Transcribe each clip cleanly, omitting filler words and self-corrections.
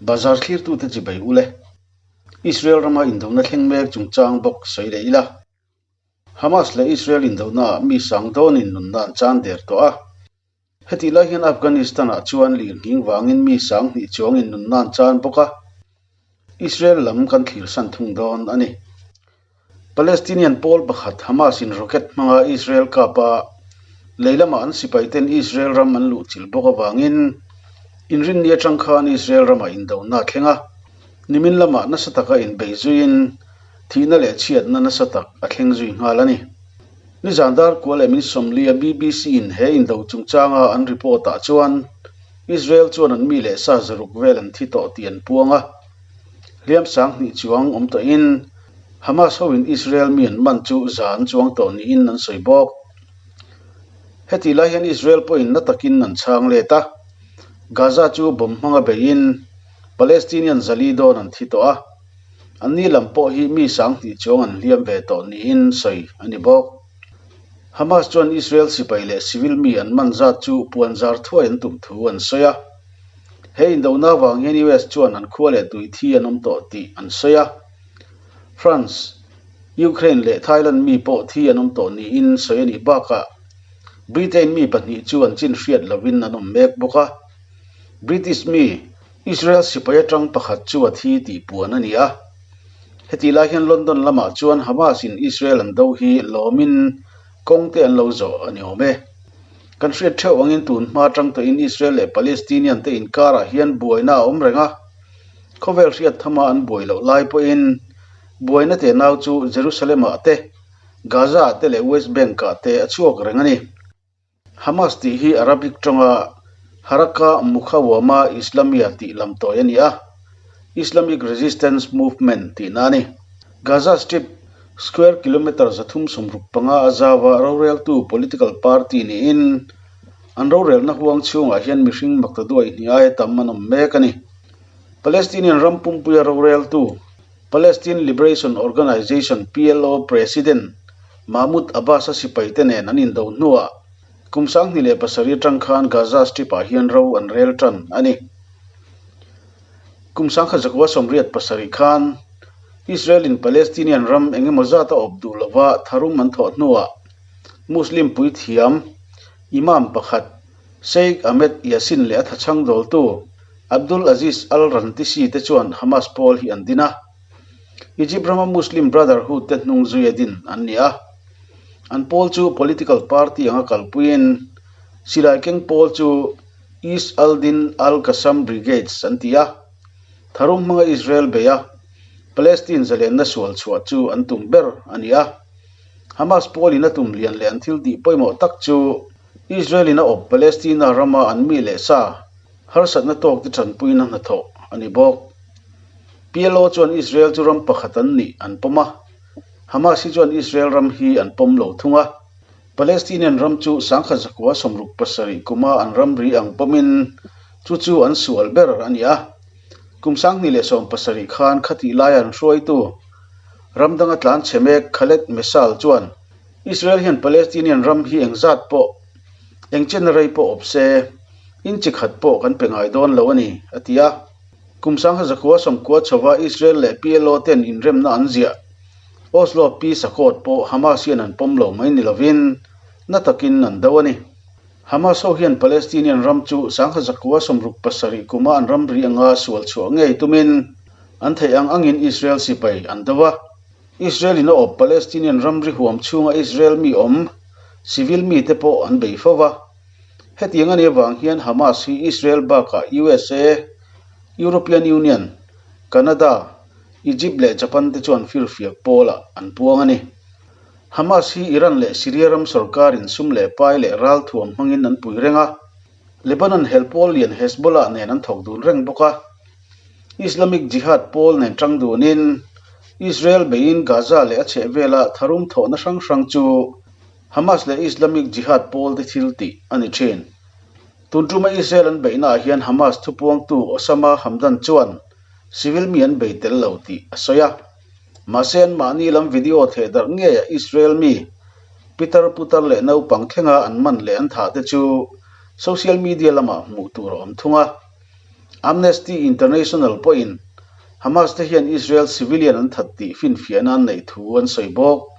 Bazar thlirtute chibai ule. Israel rama indona thleng mek chungchang bawk sawi leh ila. Hamas leh Israel indonaah mi sang dawnin nunna an chan der tawh a. Hetih lai hian Afghanistan-ah chuan lirnghing vangin mi sang hnih chuangin nunna an chan bawk a. Israel lam kan thlirsan thung dawn a ni. Palestinian pawl pakhat Hamas-in rocket hmanga Israel kap a, lei lamah an sipaiten Israel ram an luhchilh bawk avangin inrinni atang khan Israel ramah indona a thleng a, nimin lamah nasa taka inbei zuiin thihna leh chhiatna nasa tak a thleng zui nghal a ni. Nizan dar kua leh min sawmlia BBC-in he indo chungchanga an report-ah chuan Israel chuan an mi leh sa zaruk vel an thi tawh tih an puang a. Hliam sang hnih chuang awm tawhin Hamas hoin Israel mi an man chu za an chuang tawh niin an sawi bawk. Hetih lai hian Israel pawhin na takin an chhang let a, Gaza chu bomb hmanga beiin Palestinian zali dawn an thi tawh a, anni lam pawh hi mi sang hnih chuang an hliam ve tawh niin sawi a ni bawk. Hamas chuan Israel sipai leh civil mi an man zat chu puan zar thuai an tum thu an sawi a. He indona avang hian US chuan an khua leh tui thi an awm tawh tih an sawi a. France, Ukraine leh Thailand mi pawh thi an awm tawh niin sawi a nih bakah Britain mi pahnih chu an chin hriat lovin an awm mek bawk a. British mi Israel sipai atang pakhat chu a thi tih puan a ni a. Hetih lai hian London lamah chuan Hamas in Israel an do hi lawmin kawng te an lo zawh a ni awm e. Kan hriat theuh angin tun hma atang tawhin Israel leh Palestinian te inkarah hian buaina a awm reng a, khawvel hriat thama an buai loh lai pawhin buaina te nau chu Jerusalem-ah te, Gaza-ah te leh West Bank-ah te a chhuak reng a ni. Hamas tih hi Arabic tawnga Haraka Mukhawama Islamia tih lam tawi a ni a, Islamic Resistance Movement tihna a ni. Gaza Strip square kilometre 365 a zauva roreltu political party niin an rorelna huang chhungah hian mihring maktaduai hnih aia tam an awm mek a ni. Palestinian ram pumpuia roreltu Palestine Liberation Organization, PLO, President Mahmoud Abbas-a sipaite nen an indo hnuah kum 2007 atang khan Gaza Strip-ah hian ro an rel tan a ni. Kum 1987 khan Israel-in Palestinian ram eng emaw zat a awp duh lova tharum an thawh hnuah Muslim puithiam Imam pakhat Sheikh Ahmed Yassin leh a thachhang dawltu Abdul Aziz al-Rantisi te chuan Hamas pawl hi an din a. Egypt rama Muslim Brotherhood te hnung zuia din an ni a. An pawl chu political party anga kalpuiin silai keng pawl chu Izz al-Din al-Qassam Brigades an ti a. Tharum hmanga Israel bei a, Palestine zalenna sual chhuah chu an tum ber a ni a. Hamas pawlin a tum lian leh an thil tih pawimawh tak chu Israel-in a awp Palestina rama an mi leh sa harsatna tawk te tanpuina hnathawh a ni bawk. PLO chuan Israel chu ram pakhat an nih an pawm a, Hamas hi chuan Israel ram hi an pawm lo thung a. Palestinian ram chu 1967 kuma an ramri ang pawmin chu chu an sual ber a ni a. Kum 2017 khan khatih laia an hruaitu ram danga tlan chhe mek Khaled Meshaal chuan Israel hian Palestinian ram hi engzat pawh eng chen rei pawh awp se, inchi khat pawh kan pe ngai dawn lo a ni, a ti a. Kum 1990 chhova Israel leh PLO ten inremna an ziah Oslo Peace Accord pawh Hamas hian an pawm lo mai ni lovin na takin an do a ni. Hamas ho hian Palestinian ram chu 1967 kuma an ramri anga sual chhuah ngei tumin an theih ang angin Israel sipai an do a. Israel-in a awp Palestinian ramri huam chhunga Israel mi awm civil mite pawh an bei fo va. Hetiang a nih avang hian Hamas hi Israel bakah USA, European Union, Canada, Egypt leh Japan te chuan firfiak pawlah an puang a ni. Hamas hi Iran leh Syria ram sorkarin sum leh pai leh ralthuam hmangin an pui reng a, Lebanon hel pawl lian Hezbollah nen an thawk dun reng bawk a. Islamic Jihad pawl nen tang dunin Israel beiin Gaza leh a chhehvela tharum thawhna hrang hrang chu Hamas leh Islamic Jihad pawl te thil tih a ni thin. Tun tuma Israel an beihnaah hian Hamas thupuangtu Osama Hamdan chuan civil mi an bei tel lo tih a sawi a. Mahse anmahni lam video theh darh ngeia Israel mi pitar putar leh naupang thlenga an man leh an thah te chu social media lamah hmuh tur a awm thung a. Amnesty International pawhin Hamas te hian Israel civilian an that tih finfiahna an neih thu an sawi bawk.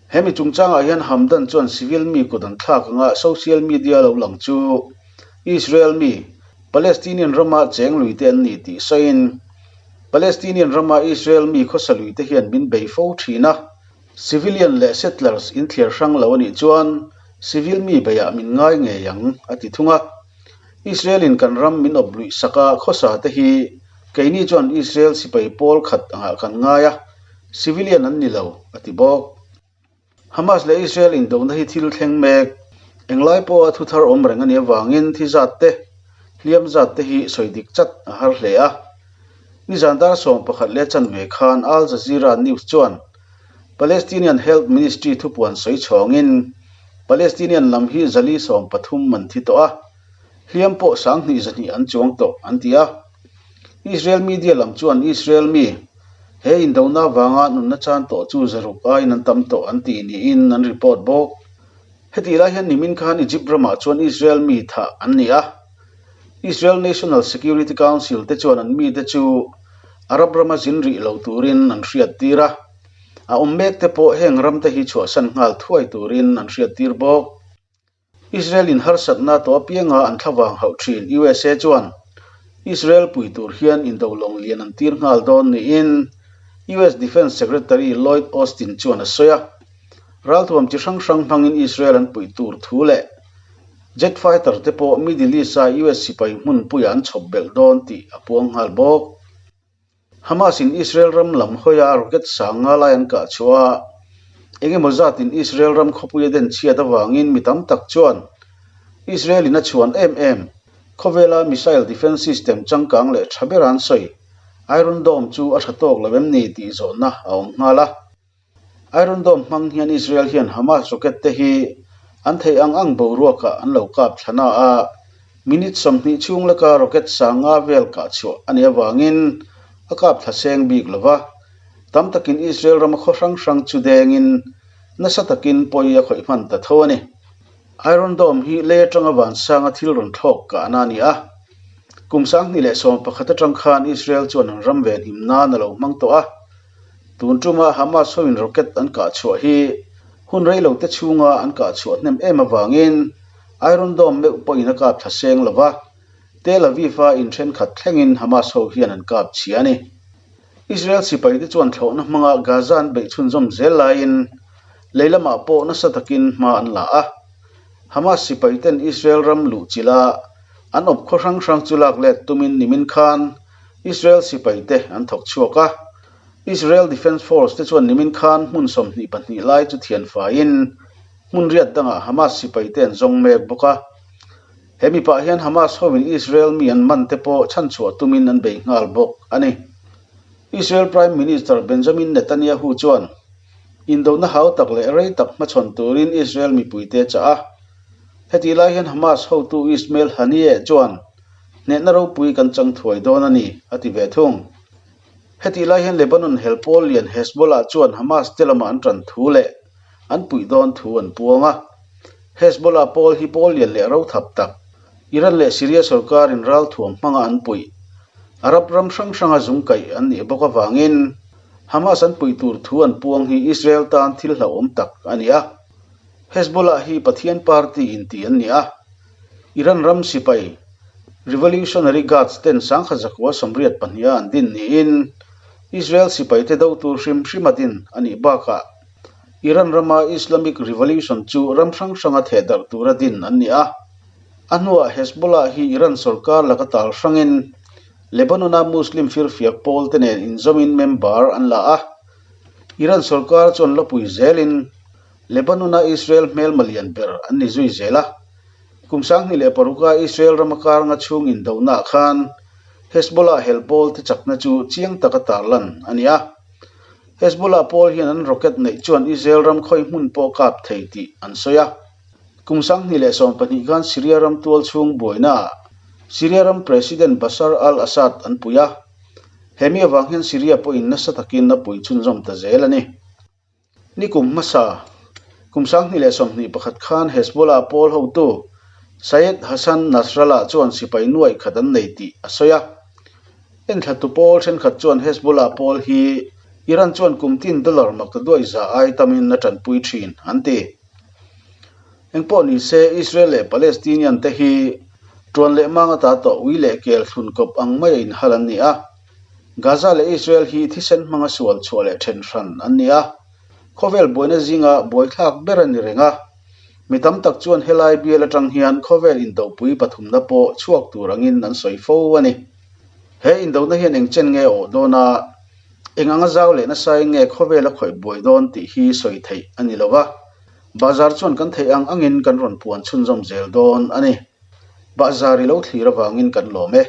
Hemi chungchangah hian Hamdan chuan civil mi kut an thlak anga social media lo lang chu Israel mi, Palestinian rama cheng lui te an ni tih sawiin, Palestinian rama Israel mi khawsa lui te hian min bei fo thin a, civilian leh settlers inthliar hrang lo a nih chuan civil mi beiah min ngai ngei ang, a ti thung a. Israel-in kan ram min awp luih sak a, khawsa te hi keini chuan Israel sipai pawl khat angah kan ngai a, civilian an ni lo, a ti bawk. Hamas leh Israel indona hi thil thleng mek. Englai pawha thu thar awm reng a nih avangin thi zat te, hliam zat te hi sawi dik chat a har hle a. Nizan dar 11 leh chanve khan Al Jazeera News chuan Palestinian Health Ministry thupuan sawi chhawngin Palestinian lam hi zali 13 an thi tawh a, hliam pawh 2200 an chuang tawh an ti a. Israel media lam chuan Israel mi he indona avanga nunna chan tawh chu 600 aiin an tam tawh an ti niin an report bawk. Hetih lai hian nimin khan Egypt ramah chuan Israel mi thah an ni a. Israel National Security Council te chuan an mite chu Arab rama zin rih lo turin an hriattir a. A awm mek te pawh heng ram te hi chhuahsan nghal thuai turin an hriattir bawk. Israel in harsatna tawh apianga an thlavang hauh thin USA chuan Israel pui tur hian indo lawng lian an tir nghal dawn niin US Defence Secretary Lloyd Austin chuan a sawi a. Ralthuam chi hrang hrang hmangin Israel an puih tur thu leh jet fighter te pawh Middle East-a US sipai hmunpuiah an chhawp belh dawn tih a puang nghal bawk. Hamas in Israel ram lam hawia rocket sang nga lai an kah chhuah a, eng emaw zatin Israel ram khawpui a den chhiat avangin mi tam tak chuan Israel in a chhuan em em khawvela missile defence system changkang leh tha bera an sawi Iron Dome chu a tha tawk lo em ni tih zawhna a awm nghal a. Iron Dome hmang hian Israel hian Hamas rocket te hi an theih ang ang boruakah an lo kap thla na a, minute 20 chhung leka rocket 5,000 vel kah chhuah a nih avangin a kap thla seng bik lo va. Tam takin Israel rama khaw hrang hrang chu dengin nasa takin pawi a khawih hman ta tho a ni. Iron Dome hi lei atanga vansanga thil rawn thlawk kahna a ni a. Kum 2011 atang khan Israel chuan an ram venhim nan a lo hmang tawh a. Tun tuma Hamas hoin rocket an kah chhuah hi hun rei lo te chhunga an kah chhuah hnem em avangin Iron Dome meuh pawhin a kap thla seng lo va, Tel Aviv-a in thenkhat thlengin Hamas ho hian an kap chhia a ni. Israel sipaite chuan thlawhna hmanga Gaza an beih chhunzawm zel laiin lei lamah pawh nasa takin hma an la a. Hamas sipaiten Israel ram luh chilh a an awp khaw hrang hrang chu lak let tumin nimin khan Israel sipaite an thawk chhuak a, Israel Defence Force te chuan nimin khan hmun 22 lai chu thian faiin hmun riat dangah Hamas sipaite an zawng mek bawk a. He mipah hian Hamas hoin Israel mi an man te pawh chhanchhuah tumin an bei nghal bawk a ni. Israel Prime Minister Benjamin Netanyahu chuan indona hau tak leh rei tak hmachhawn turin Israel mipuite a chah a. Hetih lai hian Hamas hotu Ismail Haniyeh chuan Hnehna ropui kan chang thuai dawn a ni, a ti ve thung. Hetih lai hian Lebanon hel pawl lian Hezbollah chuan Hamas te lamah an tan thu leh an puih dawn thu an puang a. Hezbollah pawl hi pawl lian leh ro thap tak, Iran leh Syria sorkarin ralthuam hmanga an puih, Arab ram hrang hranga zung kaih an nih bawk avangin Hamas an puih tur thu an puang hi Israel tan thil hlauhawm tak a ni a. Hezbollah hi Pathian party inti an ni a. Iran ram sipai Revolutionary Guards ten 1982-a an din niin Israel sipaite do tur hrim hrim a din a nih bakah Iran rama Islamic Revolution chu ram hrang hranga thehdarh tura din an ni a. A hnuah Hezbollah hi Iran sorkar laka tal hrangin Lebanon-a Muslim firfiak pawl te nen inzawmin member an la a. Iran sorkar chuan lawpui zelin Lebanon-a Israel hmelma lian ber an ni zui zel a. Kum 2006-a Israel rama kar nga chhung indohnaah khan Hezbollah hel pawl te chakna chu chiang taka tarlan a ni a. Hezbollah pawl hian an rocket neih chuan Israel ram khawi hmun pawh kap thei tih an sawi a. Kum 2012 khan Syria ram tual chhung buainaah Syria ram President Bashar al-Assad an pui a. He mi avang hian Syria pawhin nasa takin a pui chhunzawm ta zel a ni. Ni kum hmasa, kum 2021 khan Hezbollah pawl hotu Sayed Hassan Nasrallah chuan sipai nuaih khat an nei tih a sawi a. Enthlatu pawl thenkhat chuan Hezbollah pawl hi Iran chuan kum tin dollar maktaduai za ai tamin a tanpui thin, an ti. Engpawh ni se, Israel leh Palestinian te hi tuan leh mang ata tawh ui leh kel thlun kawp ang maia inhal an ni a. Gaza leh Israel hi thisen hmanga sual chhuah leh then hran an ni a. Khawvel buaina zinga buaithlak ber a ni reng a. Mi tam tak chuan helai bial atang hian khawvel indopui pathumna pawh chhuak tur angin an sawi fo a ni. He indona hian eng chen nge awh dawn a, eng anga zau leh nasain nge khawvel a khawih buai dawn tih hi sawi theih a ni lo va. Bahzar chuan kan theih ang angin kan rawn puan chhunzawm zel dawn a ni. Bahzar i lo thlir avangin kan lawm e.